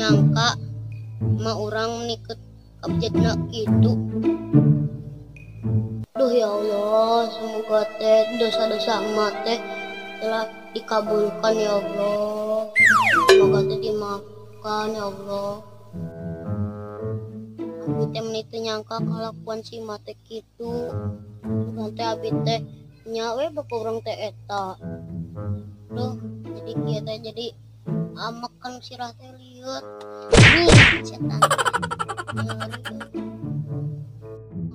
nyangka ma urang nikut abjadna kitu. Duh ya Allah, semoga teh dosa-dosa emak teh telah dikabulkan ya Allah. Semoga teh dimaafkan ya Allah. Abi teh meni teu nyangka kalakuan si emak teh kitu. Sugan teh abi teh nya we bapak urang teh eta. Duh, jadi kieu teh jadi amek kan sirah teh liut. Ih, setan.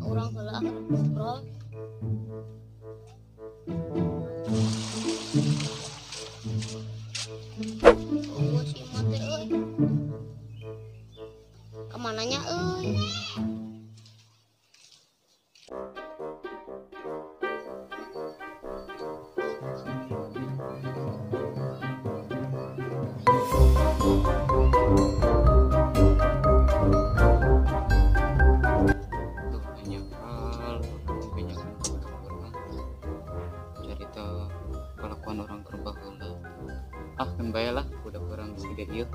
Urang heula ngobrol. Oh, si emak teh euy. Kamana nya euy? Kelakuan orang keur baheula. Ah, keun bae lah budak urang geus gede ieu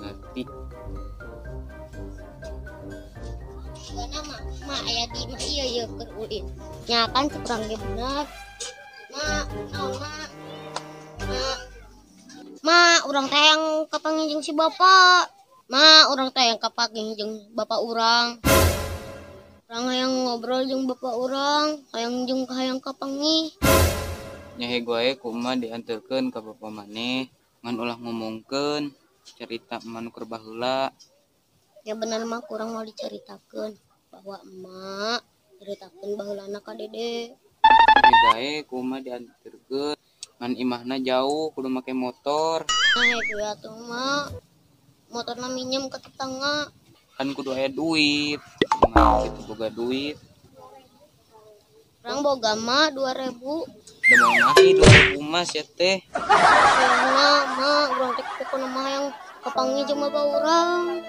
ngerti. Sigana mah mah aya di mah ieu ieu keur ulin. Nya kan cek urang ge bener. Ma, naon ma? Ma. Ma, urang teh yang kapanggih jeung si bapak. Ma, urang teh yang kapanggih jeung bapak urang. Urang hayang ngobrol jeung bapak urang, hayang jeung hayang kapanggih. Nyahe wae kumaha dianterkeun ka bapa maneh, ngan ulah ngomongkeun cerita emak nu keur baheula. Ya bener mah kurang mau diceritakeun bahwa emak ceritakeun baheulana ka dede. Nyahe wae kumaha dianterkeun ngan imahna jauh kudu make motor. Nah, gue atuh mah motorna minjem ke tetangga. Kan kudu aya duit. Mah kitu boga duit. Urang boga mah 2000. Da mau mahi 2000 mah sia teh. Nah, mah urang teh pokona mah yang kapanggih jeung bapak urang.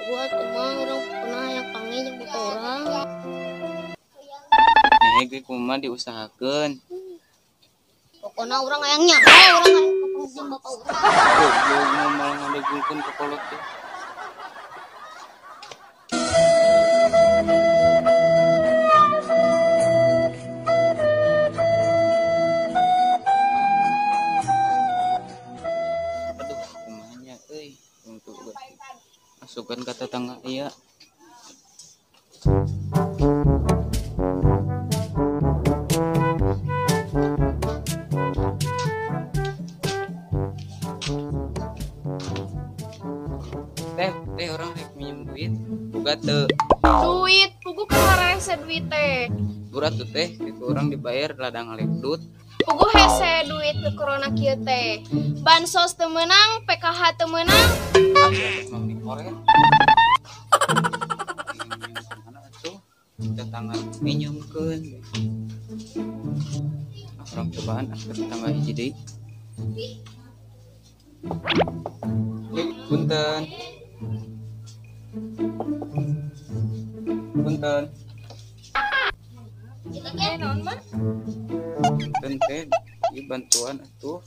Gua teh mah urang pokona hayang panggih jeung bapak urang. Nyahe ge kumaha diusahakeun. Pokona urang hayang nyaho, urang hayang kapanggih jeung bapak urang. Goblok mah malah ngadegulkeun ka kolot teh. Masukan ke tetangga iya. Teh, teh orang rek minjem duit, boga teu. Duit, puguh kaharese duit teh. Berat tuh teh, itu orang dibayar ladang lekdut. Puguh hese duit ke corona kieu teh. Bansos teu meunang, PKH teu meunang. Ah, ya, mau dikoret. Mana atuh? Tetangga minjemkeun. Ah, urang cobaan ah ke tetangga hiji deui. Punten. Punten. Naon mah? Punten teh, ieu bantuan atuh.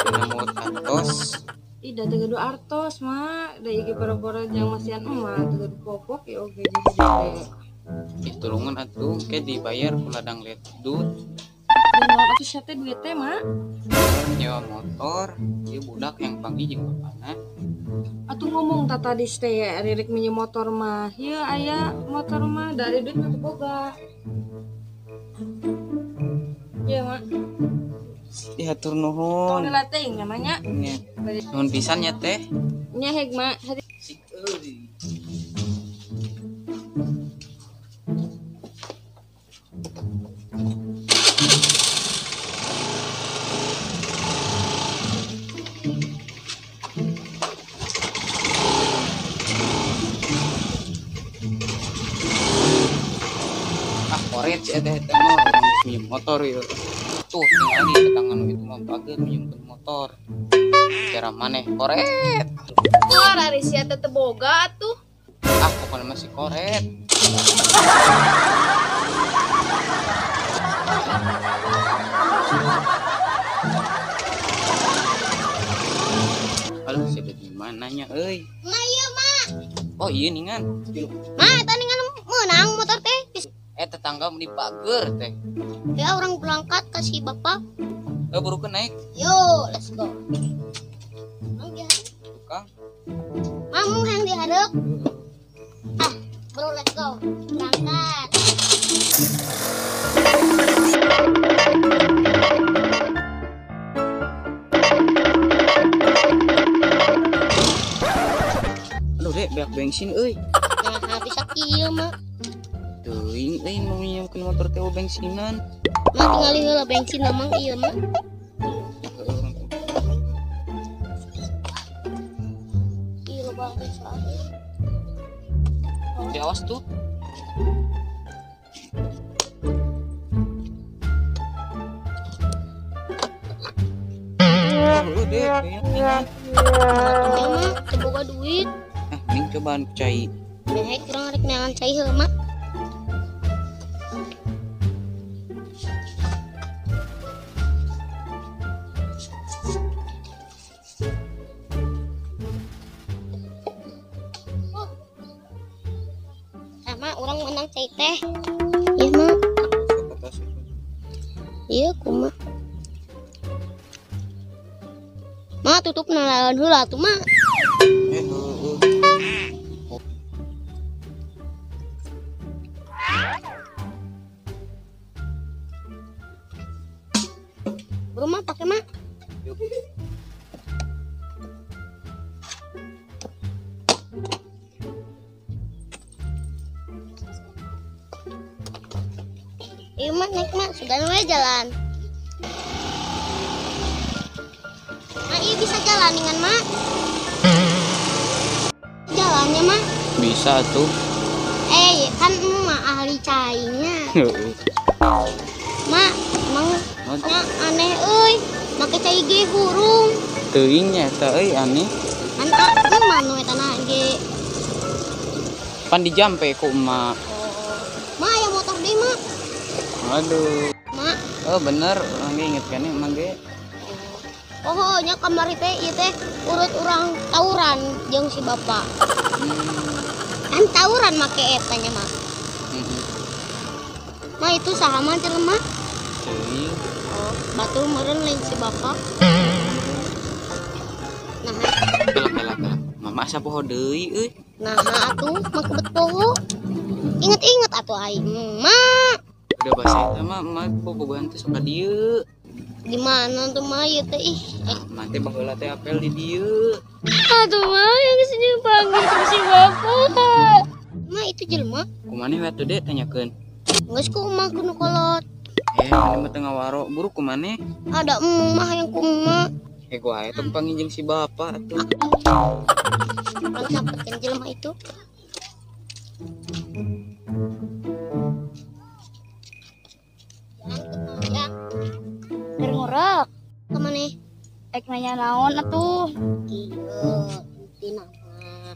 Dina maot artos. Ih, da teu gaduh artos mah, da ieu poro-poro jeung masihan emak teu gaduh popok ieu oge jadi gede. Ih, tulungan atuh ke dibayar ku ladang ledut. Da naon atuh sia teh duit teh mah? Nyewa motor, ieu budak yang panggih jeung bapana. Atuh ngomong ta tadi teh ririk minjem motor mah. Ieu aya motor mah dari duit mah teu boga. Ieu mah. Ih, hatur nuhun. Tong dilatih namanya. Nya. Nuhun pisan nya teh. Nya heg mah. Sik euy. Ah, koret sih teh teh mah urang geus minjem motor ieu. Tuh tinggal di tetangga nu itu mah bager minjemkeun motor. Cara maneh koret. Wah, ari sia teh teu boga atuh. Ah, pokona mah si koret. Alah, si di mananya euy. Ma ieu ma. Oh iya ningan. Ma eta ningan meunang motor teh. Tetangga meni pager teh. Ya orang berangkat ke si bapak. Burukeun naik. Yo, let's go. Mang dia. Tukang. Mamung hang dihareup. Ah, bro let's go. Berangkat. Aduh, Dek, beak bensin euy. Nah, bisa kieu mah. Teuing euy mau minjemkeun motor teh bensinan. Mah tingali heula bensin mang ieu mah. Ieu loba bensin. Awas tuh. Oh, Dek, kayaknya mah teu boga duit. Ah, mending cobaan ku cai. Heh, kurang rek neangan cai heula mah. Sama orang menang cai teh. Iya mah. Iya kumaha. Ma tutup nalaon heula atuh mah. Bro mah pakai mah. Iya mah naik mah sudah we jalan. Nah, iya bisa jalan dengan mak. Jalannya mak. Bisa tuh. Kan emak ahli cainya. Mak, emang nya aneh euy. Make cai ge hurung. Teuing nya eta euy aneh. An emak nu eta na ge. Pan dijampe ku emak. Oh. Mak aya motor deui mak. Aduh. Mak. Oh bener, urang ge inget kan emang ge. Oh, nya kamari teh ieu teh urut urang tawuran jeung si bapak. Kan tawuran make eta nya mah. Mah itu saha mah jelema? Oh, batu meureun lain si bapak. Nah, kela. Mama asa poho deui euy. Nah, atuh mah kebet poho. Inget-inget atuh aing mah. Udah bahasa eta mah emak bobogohan teh sok ka dieu. Gimana tuh mah ieu teh ih. Mah teh baheula teh apel di dieu. Aduh mah yang sini panggil si bapak. Mah itu jelema. Kumaneh we atuh Dek tanyakeun. Geus ku emak ku nu kolot. Maneh mah teu ngawaro, buru kumaneh? Ada emak yang ku emak. Gua aya tong panginjeng si bapak atuh. Urang sampeurkeun jelema itu. Jangan Keur ngurek. Ka maneh? Ek nanya naon atuh? Kieu intina mah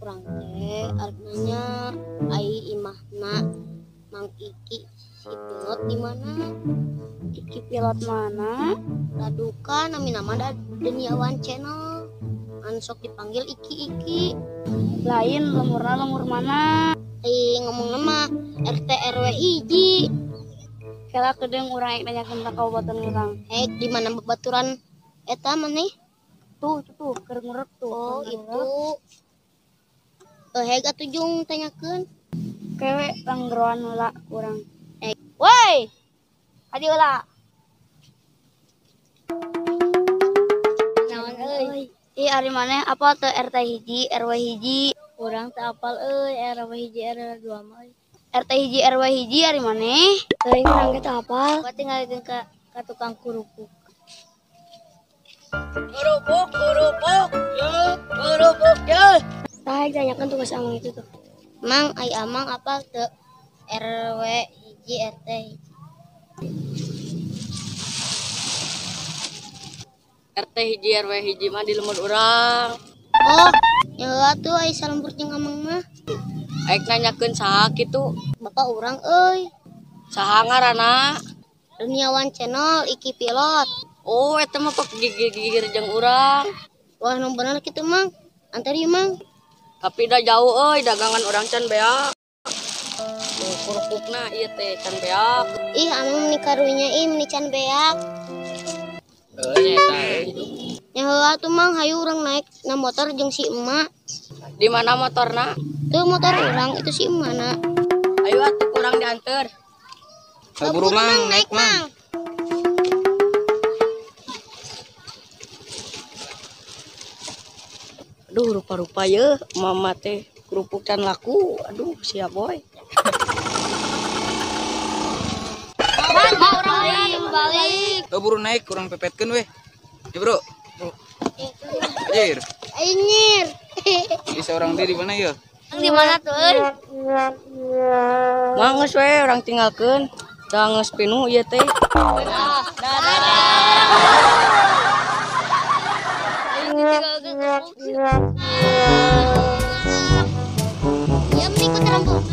urang teh arek nanya ai imahna Mang Iki si pilot di mana? Iki pilot mana? Daduka nami nama da Deniawan Channel. Anu sok dipanggil Iki Iki. Lain lemurna lemur mana? Ngomongna mah RT RW hiji. Kela kedeung urang ek nanyakeun ka kabupaten urang. Di mana babaturan eta maneh? Tuh, tuh, keur ngurek tuh. Oh, itu. Heg atuh jung tanyakeun. Kewe langgeroan heula kurang. Woi. Adi heula. Naon euy? Ih, ari maneh apal teu RT hiji, RW hiji? Urang teu apal euy, RW hiji, RW 2 mah. RT hiji, RW hiji ari maneh? Teuing urang ge teu apal. Gua tinggalkeun ka tukang kerupuk. Kerupuk, kerupuk, ya, kerupuk, ya. Tah tanyakan tugas amang itu tuh. Mang, ai amang apal teu RW hiji, RT hiji? RT hiji, RW hiji mah di lemur urang. Oh, ya atuh ai salembur jeung amang mah. Aik nanyakeun saha kitu? Bapak urang euy. Saha ngaranna? Duniawan Channel Iki Pilot. Oh, eta mah pak gigir-gigir jeung urang. Wah, nu bener kitu Mang. Antar ieu Mang. Tapi dah jauh euy dagangan urang can beak. Tuh kerupukna ieu teh can beak. Ih, amang meni karunya ih meni can beak. Heuh nya eta euy. Nya heula tuh Mang, hayu urang naik na motor jeung si emak. Di mana motorna? Tuh motor urang itu si emak na. Ayo atuh kurang diantar. Buru Mang, naik Mang. Aduh rupa-rupa ye mama teh kerupuk can laku. Aduh siap boy. Mang, urang balik. Tuh buru naik kurang pepetkeun weh. Ya bro. Anjir. Anjir. Bisa orang teh di mana ya? Di mana tuh euy? Mang geus we urang tinggalkeun. Da geus pinuh ieu teh. Ya meni ku terambung.